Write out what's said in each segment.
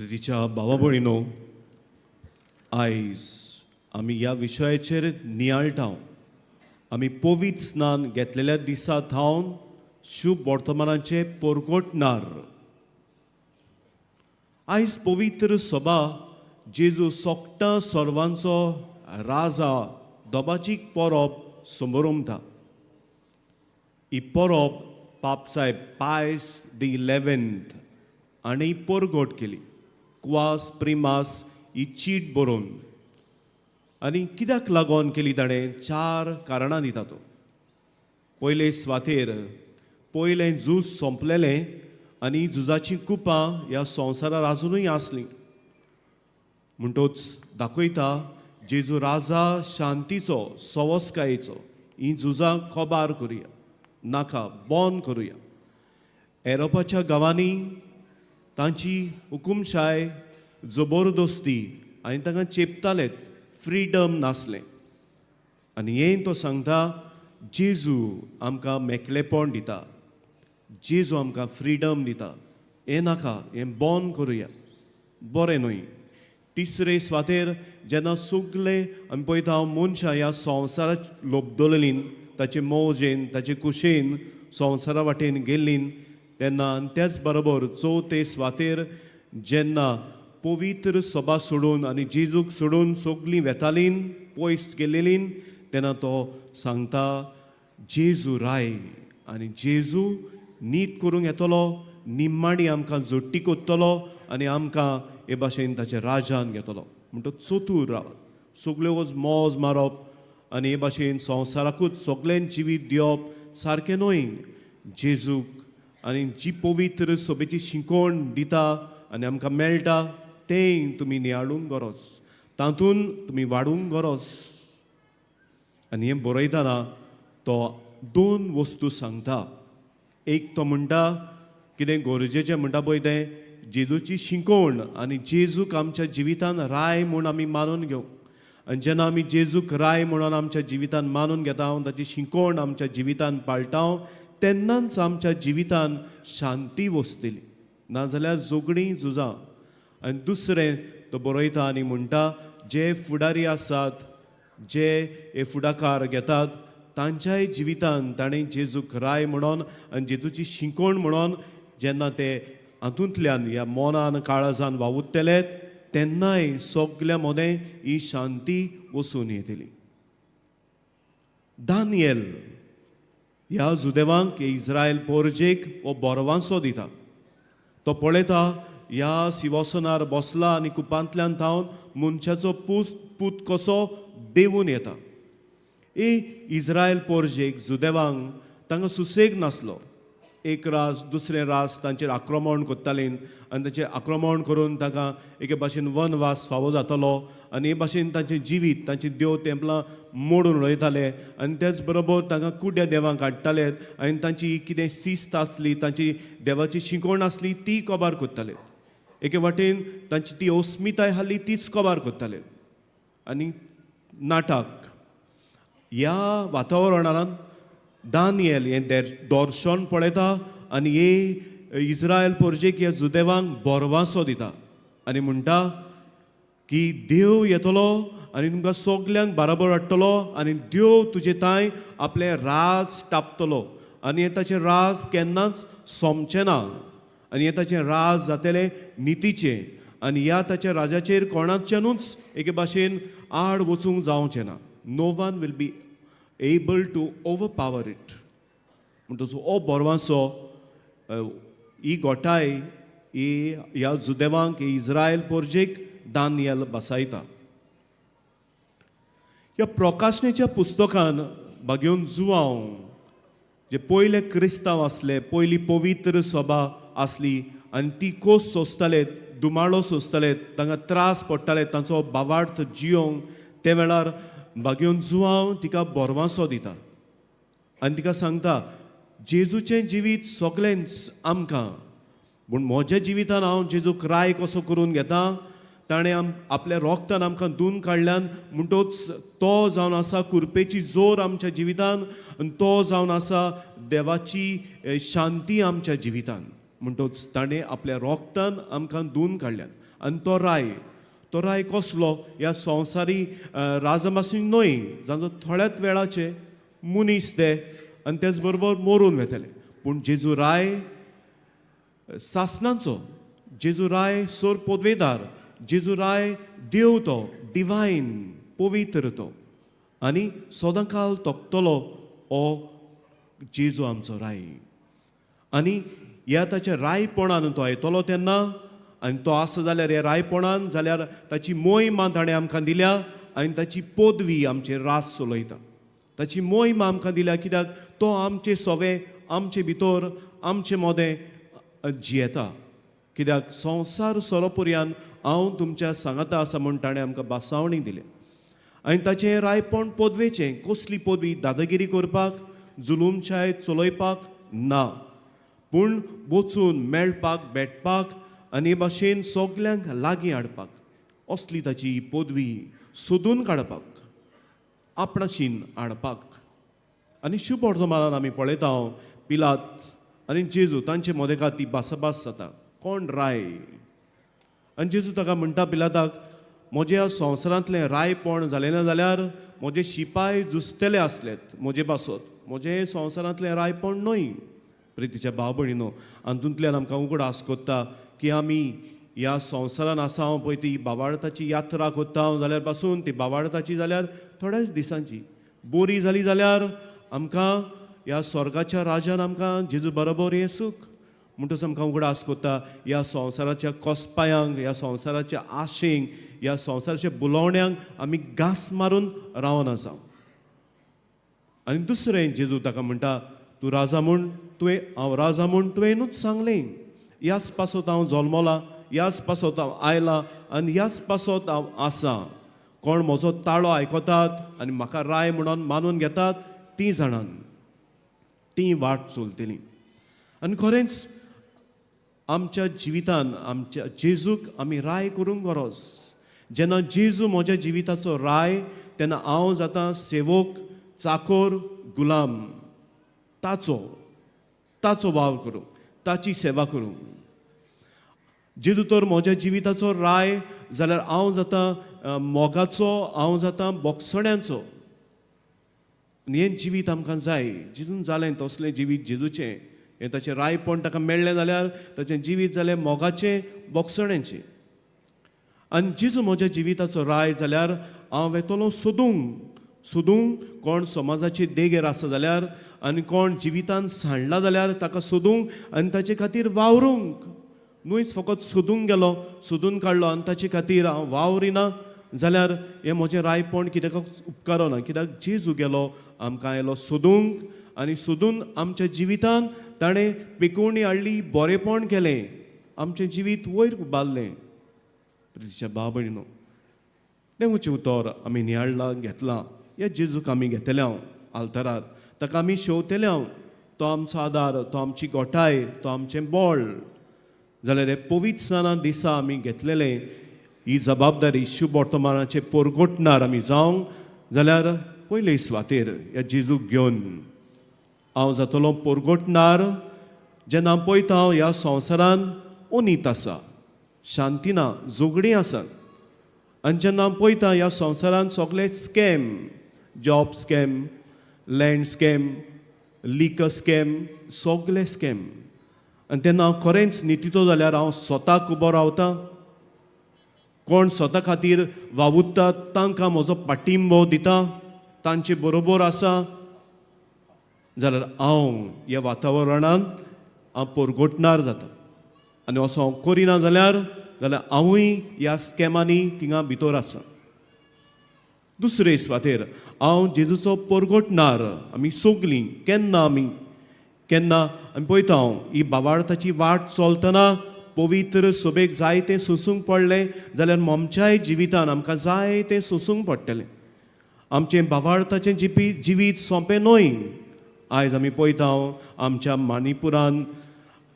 प्रितीच्या भावा भयणीनो, आयज आमी ह्या विशयाचेर नियाळटा. आमी पवित्र स्नान घेतलेल्या दिसा थावन शुभ वर्तमानाचे परगटणार. आयज पवित्र सभा जेजू सोगटां सर्वांचो राजा दोबाचीक परब समोरमता. ही परब पापसाहेब पायस दी इलेवन्थ आनी परगट केली क्वास प्रिमास ही चीट बरोवन. आनी कित्याक लागून केली ताणें? चार कारणां दिता तो. पयले सुवातेर पयलें झूज सोंपलेलें आनी झुजाचीं कुपां ह्या संवसारार आजुनूय आसलीं. म्हणटोच दाखयता जेजू राजा शांतीचो, सवस्कायेचो. हीं झुजां कबार करुया, नाका, बंद करुया. एरोपाच्या गांवांनी तांची हुकुमशाय जबरदस्ती आनी तांकां चेपताले, फ्रिडम नासलें. आनी हें तो सांगता, जेजू आमकां मेकळेपण दिता, जेजू आमकां फ्रिडम दिता. हें नाका, हें बंद करुया, बरें न्हय. तिसरे सुवातेर जेन्ना सगले आमी पळयता मनशां ह्या संवसाराक लोबदलेलीं, ताचे मौजेन, ताचे कुशेन संवसारा वाटेन गेल्लीं तेन्ना, आनी त्याच बरोबर चवथे सुवातेर जेन्ना पवित्र सभा सोडून आनी जेजूक सोडून सगलीं वेतालीं, पयस गेल्लीं, तेन्ना तो सांगता जेजू राय आनी जेजू नीत करूंक येतलो, निम्माणी आमकां जोडटी कोत्तलो आनी आमकां हे भाशेन ताच्या राजान घेतलो. म्हणटच चतूर रावात. सगल्यो मौज मारप आनी हे भाशेन संवसाराकूच सगळ्यान जिवीत दिवप सारकें न्हय. जेजूक आनी जी पवित्र सभेची शिकवण दिता आनी आमकां मेळटा तें तुमी नियाळूंक गरज, तातूंत तुमी वाडूंक गरज. आनी हें बरयतना तो दोन वस्तू सांगता. एक तो म्हणटा कितें गरजेचें म्हणटा पळय तें जेजूची शिकवण आनी जेजूक आमच्या जिवितान राय म्हूण आमी मानून घेवंक. आनी जेन्ना आमी जेजूक राय म्हणून आमच्या जिवितान मानून घेता, ताची शिकवण आमच्या जिवितान पाळटा, तेन्नाच आमच्या जिवितान शांती वसतली, नाजाल्यार झगडीं, झुजां. आनी दुसरें तो बरयता आनी म्हणटा, जे फुडारी आसात, जे हे फुडाकार घेतात, तांच्याय जिवितान ताणें जेजूक राय म्हणून आनी जेजूची शिकवण म्हणून जेन्ना ते हातूंतल्यान ह्या मनान काळजान वावुरतले तेन्नाय सगल्या मदें ही शांती वसून येतली. दानियल ह्या जुदेवांक, इस्रायल पोरजेक हो बोरवांसो दिता. तो पळयता ह्या सिंवासनार बसला आनी कुपांतल्यान थावन मनशाचो पूस पूत कसो देंवून येता. ए इस्रायल पोरजेक, जुदेवांक तांकां सुसेग नासलो. एक रास दुसरें रास तांचेर आक्रमण करतालीं आनी ताचेर आक्रमण करून तांकां एके भाशेन वनवास फावो जातलो आनी हे भाशेन तांचें जिवीत, तांची देव तेंपलां मोडून उडयताले आनी तेच बरोबर तांकां कुड्या देवांक हाडटाले आनी तांची कितें शिस्त आसली, तांची देवाची शिकवण आसली, ती कबार करताले. एके वाटेन तांची ती अस्मिताय आसली तीच कबार करताले. आनी नाटक ह्या वातावरणांत दानियल हें दर्शन पळयता आनी हे इस्रायल पोरजेक, ह्या जुदेवांक बोरवासो दिता आनी म्हणटा की देव येतलो आनी तुमकां सगल्यांक बाराबर हाडटलो आनी देव तुजे तांय आपलें राज टापतलो आनी हें ताचें राज केन्नाच सोंपचें ना आनी हें ताचें राज जातलें नितीचें आनी ह्या ताच्या राजाचेर कोणाच्यानूच एके भाशेन आड वचूंक जावचें ना. No one will be able to overpower it. म्हणटच हो बोरवांसो, ही गोठाय ही ह्या जुदेवांक, इस्रायल पोरजेक दानियल बसायता. ह्या प्रकाशनेच्या पुस्तकान बागेवन जुवांव जे पयले क्रिस्तांव आसले, पयली पवित्र सभा आसली आनी ती कोस सोंसताले, दुमाळो सोंसताले, तांकां त्रास पडटाले तांचो बावार्थ जियोंक, ते वेळार बागेवन जुवांव तिका बोरवांसो दिता आनी तिका सांगता, जेजूचें जिवीत सगळेंच आमकां, पूण म्हज्या जिवितान हांव जेजूक राय कसो करून घेता? ताणें आपल्या रोगतान आमकां धुवन काडल्यान, म्हणटोच तो जावन आसा कुरपेची जोर आमच्या जिवितान आनी तो जावन आसा देवाची शांती आमच्या जिवितान. म्हणटोच ताणें आपल्या रोगतान आमकां धुवन काडल्यान. आनी तो राय, तो राय कसलो? ह्या संवसारी राजा मासून न्हय, जांचो थोड्याच वेळाचे मनीस ते आनी तेच बरोबर मरून वेतले. पूण जेजू राय सासणाचो, जेजू राय सोर पोदवेदार, जेजू राय देव, तो डिवायन पवित्र तो आनी सदांकाल तोखतलो हो जेजू आमचो राय. आनी ह्या ताच्या रायपणान तो येतलो तेन्ना, आनी तो आसा जाल्यार ह्या रायपणान जाल्यार ताची मोहिमा ताणें आमकां दिल्या आनी ताची पदवी आमचेर रास चलयता. ताची मोहिमा आमकां दिल्या कित्याक तो आमचे सोवे, आमचे भितर, आमचे मोदें जियेता. कित्याक संवसार सोरोपुर्यान हांव तुमच्या सांगाता आसा म्हूण ताणें आमकां बासावणी दिल्या. आनी ताचें रायपण पदवेचें, कसली पदवी? दादागिरी करपाक, जुलूमशाय चलयपाक ना, पूण वचून मेळपाक, भेटपाक आनी हे भाशेन सगल्यांक लागीं हाडपाक, असली ताची पदवी सोदून काडपाक, आपणाशीन हाडपाक. आनी शुभ वर्तमानान आमी पळयता पिलात आनी जेजू तांचे मदेकात ती भासाभास जाता, कोण राय? आनी जेजू ताका म्हणटा पिलाताक, म्हज्या संवसारांतलें रायपण जालें ना जाल्यार म्हजे शिपाय जुसतले आसलेत म्हजे पासत, म्हजें संवसारांतलें रायपण न्हय. प्रितीच्या भाव भयणीनो, हातूंतल्यान आमकां उगडास कोत्ता की आमी ह्या संवसारान आसा हांव पळय ती बावाळताची यात्रा कोत्ता हांव जाल्यार पासून ती बावाळताची जाल्यार थोड्याच दिसांची बोरी जाली जाल्यार आमकां ह्या स्वर्गाच्या राजान आमकां जेजू बरोबर हें सूख. म्हणटच आमकां उगडास कोत्ता ह्या संवसाराच्या कोसपायांक, ह्या संवसाराच्या आशेंक, ह्या संवसाराच्या बुलोवण्यांक आमी घास मारून रावना जावं. आनी दुसरें जेजू ताका म्हणटा, तूं राजा म्हूण तुवें, हांव राजा म्हूण तुवेंनूच सांगलें, ह्याच पासत हांव जल्मला, ह्याच पासत हांव आयला आनी ह्याच पासत हांव आसा. कोण म्हजो ताळो आयकतात आनी म्हाका राय म्हणून मानून घेतात तीं जाणां ती वाट चलतली. आनी खरेंच आमच्या जिवितान आमच्या जेजूक आमी राय करूंक गरज. जेन्ना जेजू म्हज्या जिविताचो राय तेन्ना हांव जाता सेवक, चाकोर, गुलाम, ताचो ताचो वावर करूंक, ताची सेवा करूंक. जेजू तर म्हज्या जिविताचो राय जाल्यार हांव जाता मोगाचो, हांव जाता बोगसण्यांचो. आनी हें जिवीत आमकां जाय. जेजून जालें तसलें जिवीत जेजूचें, हें ताचें रायपण ताका मेळ्ळें जाल्यार ताचें जिवीत जालें मोगाचें, बोगसण्यांचें. आनी जेजू म्हज्या जिविताचो राय जाल्यार हांव वेतलो सोदूंक, सोदूंक कोण समाजाचे देगेर आसा जाल्यार आनी कोण जिवितान सांडला जाल्यार ताका सोदूंक आनी ताचे खातीर वावरूंक. न्हूच फकत सोदूंक गेलो, सोदून काडलो आनी ताचे खातीर हांव वावरिना जाल्यार हें म्हजें रायपण कित्याक उपकारना. कित्याक जेजू गेलो आमकां आयलो सोदूंक आनी सोदून आमच्या जिवितान ताणें पेकोवणी हाडली, बरेपण केलें, आमचें जिवीत वयर उबारलें. प्रितीच्या भाव भयणीनो, देवाचें उतर आमी नियाळ्ळां, घेतलां, ह्या जेजूक आमी घेतले हांव आल्तरार, ताका आमी शेवतले हांव, तो आमचो आदार, तो आमची गोठाय, तो आमचें बळ. जाल्यार हे पवित्र स्नाना दिसा आमी घेतलेलें ही जबाबदारी शुभ वर्तमानाचें पोरगोटणार आमी जावंक जाल्यार पयले सुवातेर ह्या जेजूक घेवन हांव जातलो पोरगोटणार. जेन्ना पळयता हांव ह्या संवसारान अनीत आसा, शांती ना, झगडीं आसात. आनी जेन्ना पळयता ह्या संवसारान सगळे scam, job scam, land scam, liquor scam, सगळे स्कॅम. आनी तेन्ना हांव खरेंच नितीचो जाल्यार हांव स्वताक उबो रावता. कोण स्वता खातीर वावुरतात तांकां म्हजो पाटिंबो दिता, तांचे बरोबर आसा जाल्यार हांव ह्या वातावरणान हांव पोरगोटणार जाता. आनी असो हांव करिना जाल्यार जाल्यार हांवूय ह्या स्कॅमांनी थिंगा भितर आसा. दुसरे सुवातेर हांव जेजूचो पोरगोटणार. आमी सगलीं केन्ना आमी केन्ना आमी पळयता हांव ही बावाळताची वाट चलतना पवित्र सोबेक जाय तें सोंसूंक पडलें जाल्यार आमच्याय जिवितान आमकां जाय तें सोंसूंक पडटलें. आमचें बावाळताचें जिवीत सोंपें न्हय. आयज आमी पळयता आमच्या मणिपुरान,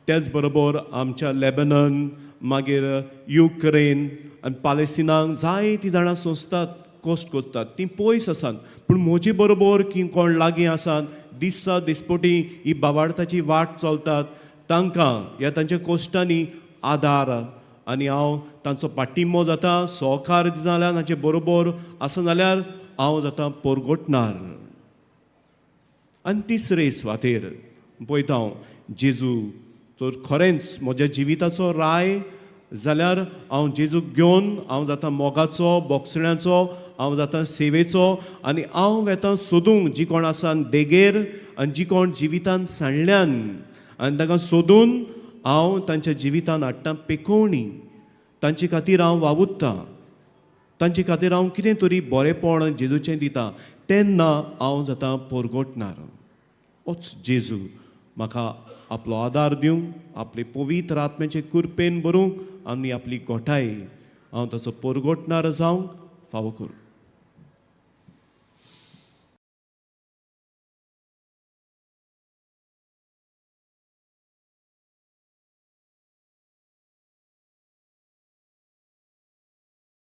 तेच बरोबर आमच्या लेबनन, मागीर युक्रेन आनी पालेस्तिनाक जायतीं जाणां सोंसतात, कश्ट करतात, तीं पयस आसात. पूण म्हजे बरोबर की कोण लागीं आसात, दिसा दिसपटी ही बावाळताची वाट चलतात, तांकां ह्या तांच्या कश्टांनी आदार आनी हांव तांचो पाठिंबो जाता, सहकार दिता जाल्यार, तांचे बरोबर आसा जाल्यार हांव जाता पोरगोटणार. आनी तिसरे सुवातेर पळयता हांव जेजू तर खरेंच म्हज्या जिविताचो राय जाल्यार हांव जेजूक घेवन हांव जाता मोगाचो, बोगसण्याचो, हांव जाता सेवेचो आनी हांव वेता सोदूंक जी कोण आसा देगेर आनी जी कोण जिवितान सांडल्यान आनी तांकां सोदून हांव तांच्या जिवितान हाडटा पेकोवणी. तांचे खातीर हांव वावुरता, तांचे खातीर हांव कितें तरी बरेंपण जेजूचें दिता, तेन्ना हांव जाता पोरगोटणार. ओच जेजू म्हाका आपलो आदार दिवंक, आपले पवित्र आत्म्याचे कुरपेन भरूंक आनी आपली गोठाय हांव ताचो पोरगोटणार जावंक फावो करूं.